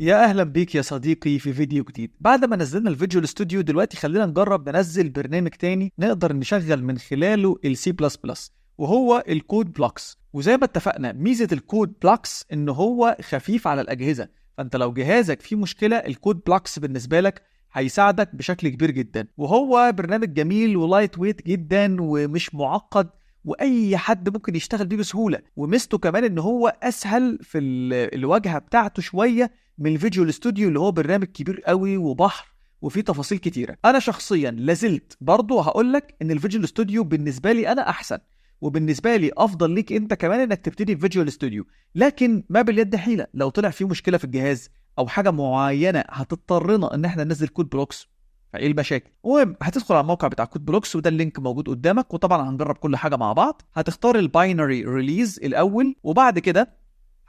يا اهلا بيك يا صديقي في فيديو جديد. بعد ما نزلنا ال Visual Studio، دلوقتي خلينا نجرب ننزل برنامج تاني نقدر نشغل من خلاله السي بلس بلس، وهو ال Code Blocks. وزي ما اتفقنا، ميزة ال Code Blocks ان هو خفيف على الاجهزه، فانت لو جهازك فيه مشكله، ال Code Blocks بالنسبة لك هيساعدك بشكل كبير جدا. وهو برنامج جميل و lightweight جدا ومش معقد، واي حد ممكن يشتغل بيه بسهوله. وميزته كمان ان هو اسهل في الواجهة بتاعته شوية من ال Visual Studio، اللي هو برنامج كبير قوي وبحر وفيه تفاصيل كتيره. انا شخصيا لازلت برضو هقول لك ان ال Visual Studio بالنسبة لي انا احسن، وبالنسبة لي افضل ليك انت كمان انك تبتدي في Visual Studio، لكن ما باليد حيله. لو طلع فيه مشكلة في الجهاز او حاجة معينة هتضطرنا ان احنا ننزل Code Blocks، فايه المشاكل؟ المهم هتدخل على الموقع بتاع Code Blocks، وده ال link موجود قدامك، وطبعا هنجرب كل حاجة مع بعض. هتختار ال binary release الاول، وبعد كده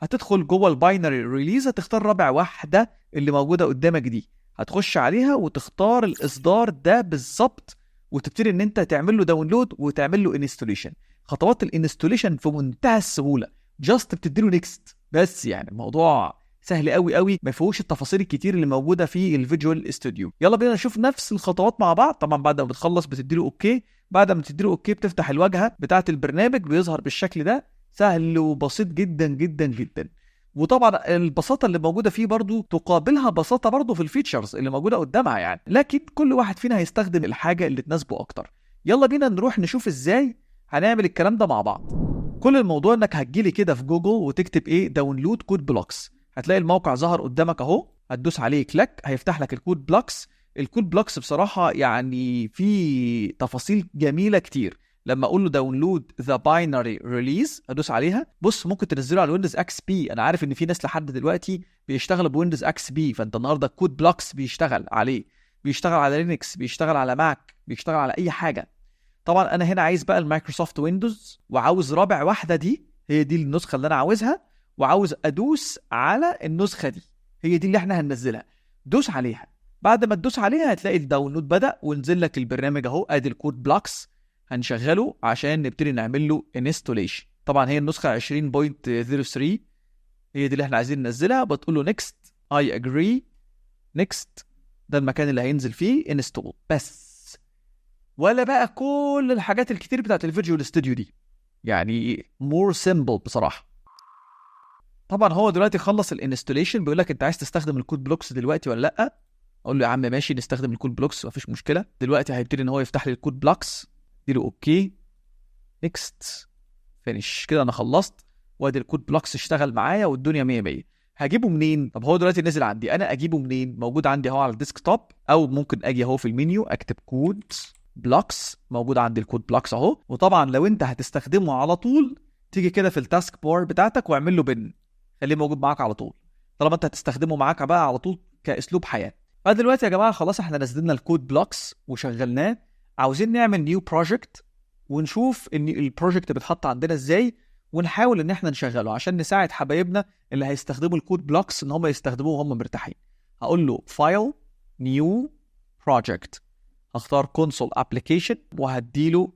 هتدخل جوه ال binary release، هتختار رابع واحدة اللي موجودة قدامك دي، هتخش عليها وتختار الاصدار ده بالظبط، وتبتدي ان انت تعمل له download وتعمل له installation. خطوات ال installation في منتهى السهوله، just بتدي له next بس، يعني الموضوع سهل قوي قوي، ما فيهوش التفاصيل الكتير اللي موجودة في ال Visual Studio. يلا بينا نشوف نفس الخطوات مع بعض. طبعا بعد ما بتخلص بتدي له okay. بعد ما تدي له okay بتفتح الواجهة بتاعه البرنامج، بيظهر بالشكل ده، سهل وبسيط جدا جدا جدا. وطبعا البساطة اللي موجودة فيه برضو تقابلها بساطة برضو في ال features اللي موجودة قدامها يعني، لكن كل واحد فينا هيستخدم الحاجة اللي تناسبه اكتر. يلا بينا نروح نشوف ازاي هنعمل الكلام ده مع بعض. كل الموضوع انك هتجيلي كده في جوجل وتكتب ايه؟ download Code Blocks. هتلاقي الموقع ظهر قدامك اهو، هتدوس عليه click، هيفتح لك ال Code Blocks. ال Code Blocks بصراحة يعني في تفاصيل جميلة كتير. لما اقول له download the binary release، ادوس عليها، بص، ممكن تنزله على Windows XP. انا عارف ان في ناس لحد دلوقتي بيشتغلوا ب Windows XP، فانت النهارده Code Blocks بيشتغل عليه، بيشتغل على Linux، بيشتغل على Mac، بيشتغل على اي حاجه. طبعا انا هنا عايز بقى ال Microsoft Windows، وعاوز رابع واحدة دي، هي دي النسخة اللي انا عاوزها، وعاوز ادوس على النسخة دي، هي دي اللي احنا هننزلها. دوس عليها. بعد ما تدوس عليها هتلاقي ال download بدأ ونزل لك البرنامج اهو، ادي ال Code Blocks. هنشغله عشان نبتدي نعمل له installation. طبعا هي النسخة 20.03، هي دي اللي احنا عايزين ننزلها. بتقول له next، I agree، next. ده المكان اللي هينزل فيه، install بس، ولا بقى كل الحاجات الكتير بتاعت ال Visual Studio دي، يعني more simple بصراحه. طبعا هو دلوقتي خلص ال installation، بيقول لك انت عايز تستخدم ال Code Blocks دلوقتي ولا لا؟ اقول له يا عم ماشي، نستخدم ال Code Blocks، مفيش مشكله. دلوقتي هيبتدي ان هو يفتح لي ال Code Blocks، اديله okay، next، finish. كده انا خلصت، وادي ال Code Blocks اشتغل معايا والدنيا 100 100. هجيبه منين؟ طب هو دلوقتي نزل عندي، انا اجيبه منين؟ موجود عندي اهو على ال desktop، او ممكن اجي اهو في المنيو اكتب Code Blocks، موجود عندي ال Code Blocks اهو. وطبعا لو انت هتستخدمه على طول، تيجي كده في ال task bar بتاعتك واعمل له pin، خليه موجود معاك على طول، طالما انت هتستخدمه معاك بقى على طول كاسلوب حياه. فدلوقتي يا جماعة خلاص احنا نزلنا ال Code Blocks وشغلناه، عاوزين نعمل new project ونشوف ان ال project بيتحط عندنا ازاي، ونحاول ان احنا نشغله عشان نساعد حبايبنا اللي هيستخدموا ال Code Blocks ان هم يستخدموه وهم مرتاحين. هقول له file، new project، هختار console application وهديله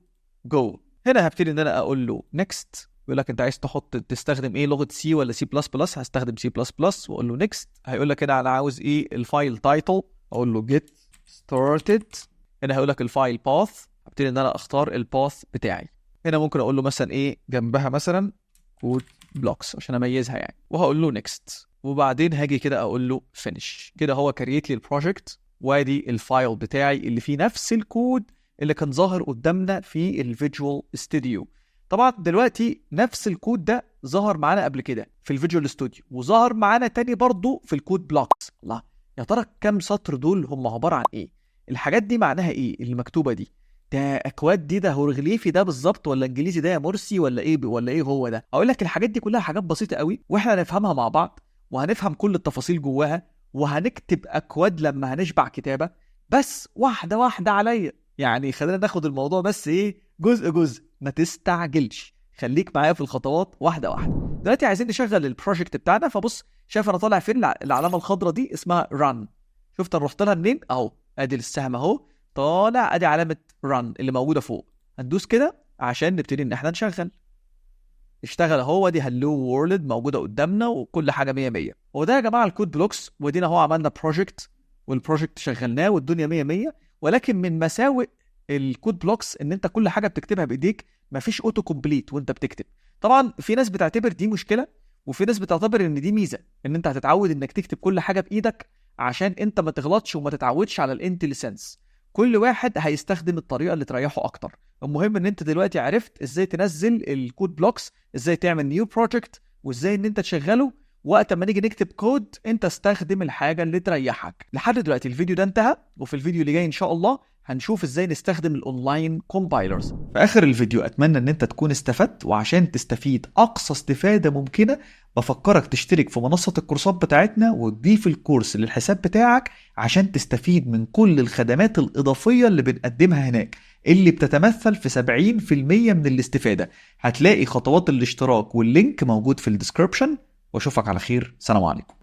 go. هنا هبتدي ان انا اقول له next. بيقول لك انت عايز تحط تستخدم ايه؟ لغة C ولا سي بلس بلس؟ هستخدم سي بلس بلس واقول له next. هيقول لك هنا انا عاوز ايه ال file title؟ اقول له get started. هنا هيقول لك ال file path، هبتدي ان انا اختار ال path بتاعي. هنا ممكن اقول له مثلا ايه جنبها؟ مثلا Code Blocks عشان اميزها يعني، وهقول له next، وبعدين هاجي كده اقول له finish. كده هو create لي ال project، وادي ال file بتاعي اللي فيه نفس الكود اللي كان ظاهر قدامنا في ال Visual Studio. طبعا دلوقتي نفس الكود ده ظهر معانا قبل كده في ال Visual Studio، وظهر معانا تاني برضو في ال Code Blocks. الله، يا ترى كام سطر دول هم عبارة عن ايه؟ الحاجات دي معناها ايه اللي مكتوبة دي؟ ده اكواد دي؟ ده هيروغليفي ده بالظبط ولا انجليزي ده يا مرسي ولا ايه ولا ايه هو ده؟ اقول لك، الحاجات دي كلها حاجات بسيطة قوي، واحنا هنفهمها مع بعض وهنفهم كل التفاصيل جواها، وهنكتب اكواد لما هنشبع كتابه، بس واحدة واحدة عليا. يعني خلينا ناخد الموضوع بس ايه؟ جزء جزء، ما تستعجلش، خليك معايا في الخطوات واحدة واحده. دلوقتي عايزين نشغل ال project بتاعنا، فبص، شايف انا طالع فين؟ العلامة الخضراء دي اسمها run. شفت انا رحت لها منين؟ اهو، ادي السهم اهو طالع، ادي علامة run اللي موجودة فوق. هندوس كده عشان نبتدي ان احنا نشغل. اشتغل اهو، دي hello world موجودة قدامنا وكل حاجة 100 100. وده يا جماعة ال Code Blocks، ودينا اهو عملنا project وال project شغلناه والدنيا 100 100. ولكن من مساوئ ال Code Blocks ان انت كل حاجة بتكتبها بايديك، مفيش auto complete وانت بتكتب. طبعا في ناس بتعتبر دي مشكله، وفي ناس بتعتبر ان دي ميزه، ان انت هتتعود انك تكتب كل حاجة بايدك عشان انت ما تغلطش وما تتعودش على ال IntelliSense. كل واحد هيستخدم الطريقة اللي تريحه اكتر. المهم ان انت دلوقتي عرفت ازاي تنزل ال Code Blocks، ازاي تعمل new project، وازاي ان انت تشغله. وقت ما نيجي نكتب كود انت استخدم الحاجة اللي تريحك. لحد دلوقتي الفيديو ده انتهى، وفي الفيديو اللي جاي ان شاء الله هنشوف ازاي نستخدم ال online compilers. في اخر الفيديو اتمنى ان انت تكون استفدت، وعشان تستفيد اقصى استفاده ممكنة بفكرك تشترك في منصة الكورسات بتاعتنا وتضيف الكورس للحساب بتاعك عشان تستفيد من كل الخدمات الإضافية اللي بنقدمها هناك، اللي بتتمثل في 70% من الاستفادة. هتلاقي خطوات الاشتراك وال link موجود في ال description، واشوفك على خير. سلام عليكم.